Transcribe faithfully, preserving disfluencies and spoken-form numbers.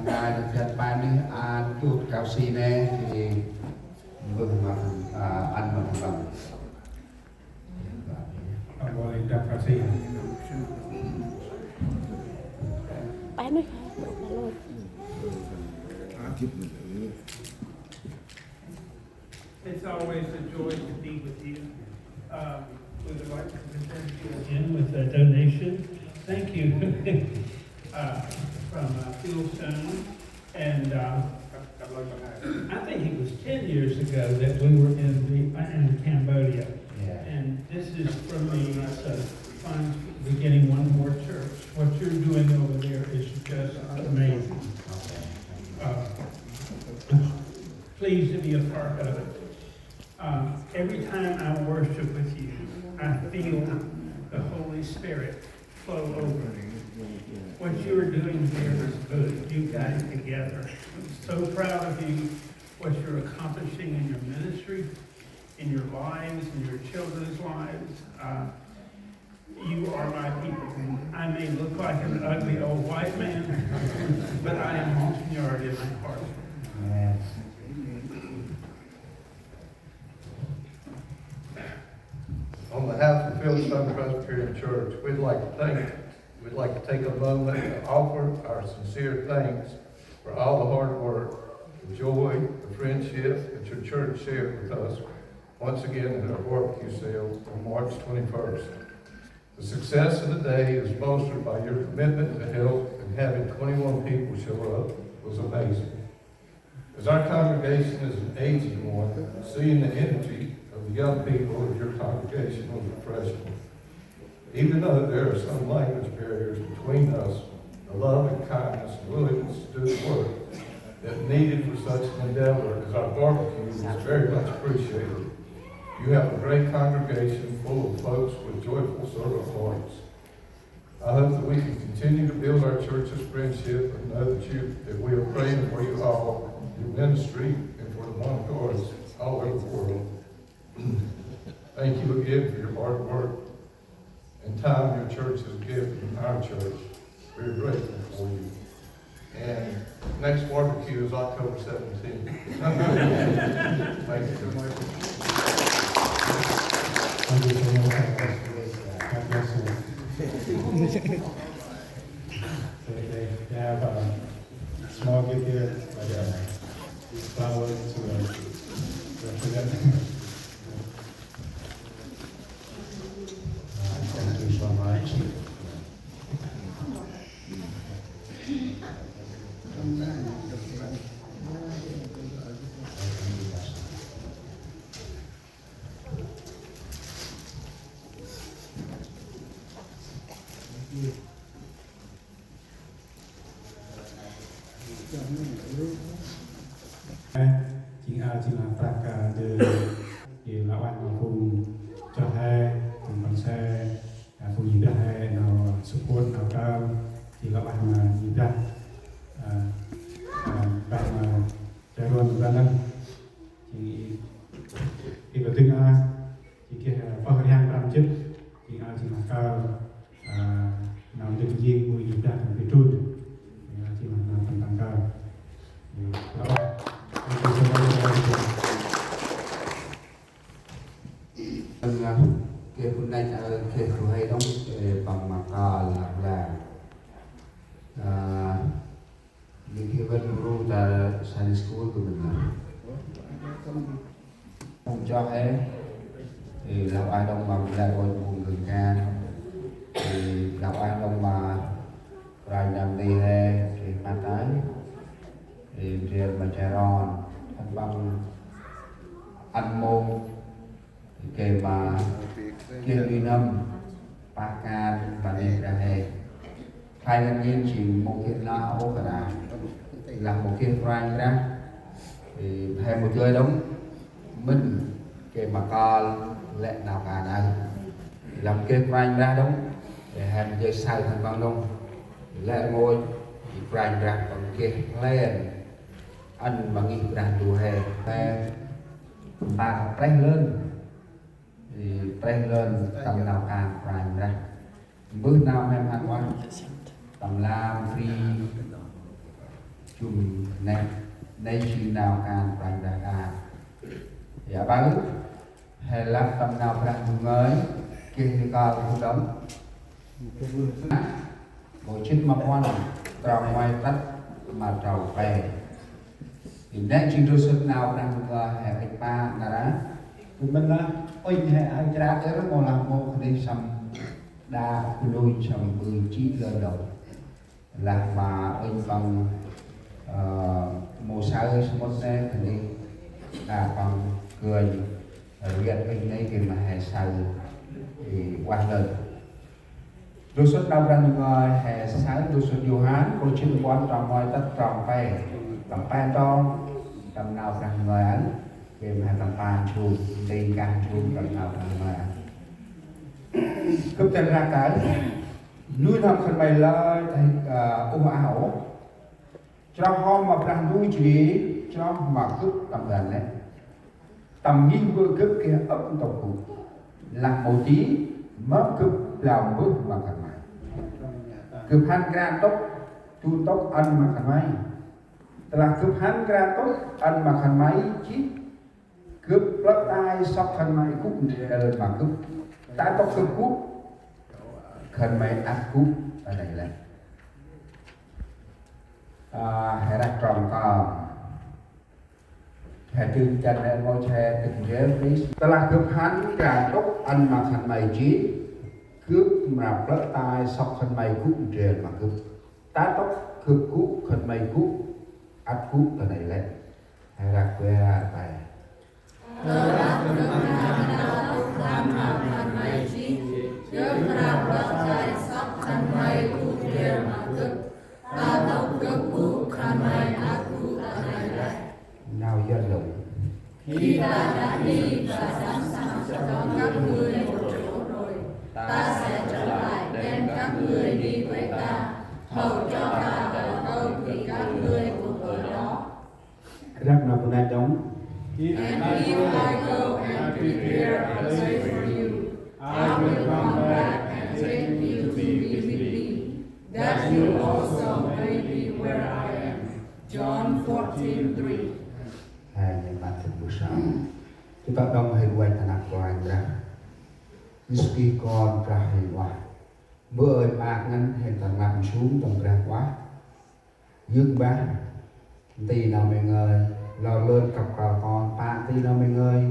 Ai, dâng phiăn pai nuyh ăn dŭt kăl si nê, thì mbơh ma, à, ăn ma thăng. Amol i dâng kăl si. Pai nuyh. It's always a joy to be with you. Um, we would like to present you again with a donation. Thank you. Uh, from, uh, Fieldstone. And, uh, I think it was ten years ago that we were in the, in Cambodia. Yeah. And this is from the, uh, funds beginning one more church. What you're doing over there is just amazing. Okay. Uh, pleased to be a part of it. Um, every time I worship with you, I feel the Holy Spirit flow over. What you are doing here is good. You got it together. I'm so proud of you, what you're accomplishing in your ministry, in your lives, in your children's lives. Uh, you are my people. I may look like an ugly old white man, but I am Monsignor in my heart. Amen. On behalf of Fieldstone Presbyterian Church, we'd like to thank, we'd like to take a moment to offer our sincere thanks for all the hard work, the joy, the friendship that your church shared with us once again at our barbecue sale on March twenty-first. The success of the day is bolstered by your commitment to help, and having twenty-one people show up was amazing. As our congregation is an aging one, seeing the energy of the young people of your congregation was refreshing. Even though there are some language barriers between us, the love and kindness and willingness to do the work that needed for such an endeavor as our barbecue is very much appreciated. You have a great congregation full of folks with joyful servant hearts. I hope that we can continue to build our church's friendship and know that you, that we are praying for you all, your ministry, and for the Bon Guards all over the world. Thank you again for your hard work and time your church has given our church. We're grateful for you. And next barbecue is October seventeenth. Thank you so much. Thank you so much. God bless you. God bless you. They, they, they have a small gift here, but, uh, these flowers to, uh, represent. Uh, thank you so much. Jêng a, jêng a prăk, a, dơi, jêng lah ueh ma phung chroh he, phung păng se, a, phung Yêt Brah he nau support nau kơl, jêng lah ueh ma Yêt Brah, a, a, bah ma Trai Ron Yêt Brah nơh. Jêng i, i bơh dâng a, jêng geh, a, pơh rhiăng prăm jê̆t, jêng a, jêng lah kơl. A, nau dâng jêng bu Yêt Brah tâm pi trut. A, jêng lah nau tâm tăng kơl. A, lah ueh. Thank you so much. Geh phung nây, a, geh phung hay đŏng, ơ, păng ma kơl lah lah. A, Nik kơ vân bru ta Sunday school kơ mĭn lah. Phung chroh he, ơ, lah ueh đŏng ma Blai Ron phung gân kan. Ơ, lah ueh đŏng ma Kôranh Nơm Nti he, ơ, Matai. Ơ, ndrel ma Trai Ron. Khân păng ăn mông. Gay ma geh nuih n'hâm pah kan ma neh dah he. Khlay ngăn ngên jêng mâu geh lah ôh kơt a. Lah mâu geh Kôranh Brah, ơ, he mâu dơi đŏng mĭn gay ma kơl lĕ nau kan aơ. Lah mâu geh Kôranh Brah đŏng, ơ, he mâu dơi saơ khân păng đŏng. Lĕ rngôch Kôranh Brah păng geh plan ăn ma ngih Brah Ndu he. He mpar prêh lơn, ơ, prêh lơn tâm nau kan Kôranh Brah. Mbơh nau mhe mhan ueh, tâm lam free, Jŭm nĕ, nĕ jêng nau kan Brah Ndu đă. Aơ, he lăp tâm Nau Brah Ndu Ngơi, geh nơh kơl bu đŏng. Mâu jê̆t ma puăn, trong nguay tât ma trong pe. Nĕ jêng ndrôl sŭt Nau Brah Ndu Ngơi, he ŭch pă nar aơ. Bơh mĭn lah, ŭnh he ai chrat ơh, mâu lah mâu khân ay săm đă bu lônh săm bơh jê̆ lơ đŏng. Lah ma ŭnh păng, ơ, mâu saơ sămƀŭt nĕ, khân ay đă păng gơnh, ơ, rviăt ŭnh nĕ geh ma he saơ, i, ueh lơn. Ndrôl sŭt Nau Brah Ndu Ngơi, he saơ ndrôl sŭt Yôhan, kô̆ jê̆t ma puăn trong nguay tât trong pe. Tâm pe trong, tâm Nau Brah Ndu Ngơi ăn, geh ma he tâm pă jŭm, tĭng kah jŭm tâm Nau Brah Ndu Ngơi ăn. Gâp dăn răk kơl, nuih n'hâm khân may lơi, ơ, uh aơ. Chroh hŏm ma Brah Ndu jêh ri, chroh ma gâp tâm ban nĕ. Tâm ngih bơ̆ gâp geh ăp ntŭk gŭ. Lah mâu di, mâm gâp blao mbơh ma khân may. Gâp hăn kra ntŭk, du ntŭk ăn ma khân may. Tơlah gâp hăn kra ntŭk ăn ma khân may jêh, gâp plơ̆ tay sŏk khân may gŭ ndrel ma gâp. Ta ntŭk gâp gŭ, khân may ăt gŭ ta nây lĕ. A, he răk trong tơm. He dâng dăn he mâu che dâng ndrel Krist. Tơlah gâp hăn kra ntŭk ăn ma khân may jêh, gâp mra plơ̆ tay sŏk khân may gŭ ndrel ma gâp. Ta ntŭk gâp gŭ, khân may gŭ, ăt gŭ ta nây lĕ. He răk bar pe. Tơlah gâp hăn kra ntŭk ăn ma khân may jêh, gâp mra plơ̆ tay sŏk khân may gŭ ndrel ma gâp. Ta ntŭk gâp gŭ, khân may ăt gŭ ta nây lĕ. Nau Yuăn lŏng. Khi ta đã đi và sẵn sàng cho đón các ngươi một chỗ rồi, ta sẽ trở lại đem các ngươi đi với ta, hầu cho ta ở đâu thì các ngươi cũng ở đó. Răk nau bu năch đŏng. And if I go and prepare a place for you, I will come back and take you to be with me, that you also may be where I am. John fourteen three. He nhêt măt dâng bu săo. Ƀiălah đŏng he uănh ta năp Kôranh Brah. Yêsu Krist Kon Brah he uănh. Bơ̆ ơi, maak ngăn he tâm rnglăp nsum tâm Brah uănh. Yơk mbah nti nau May ngơi, lor lơn kăp kơl Kon pă nti nau May ngơi,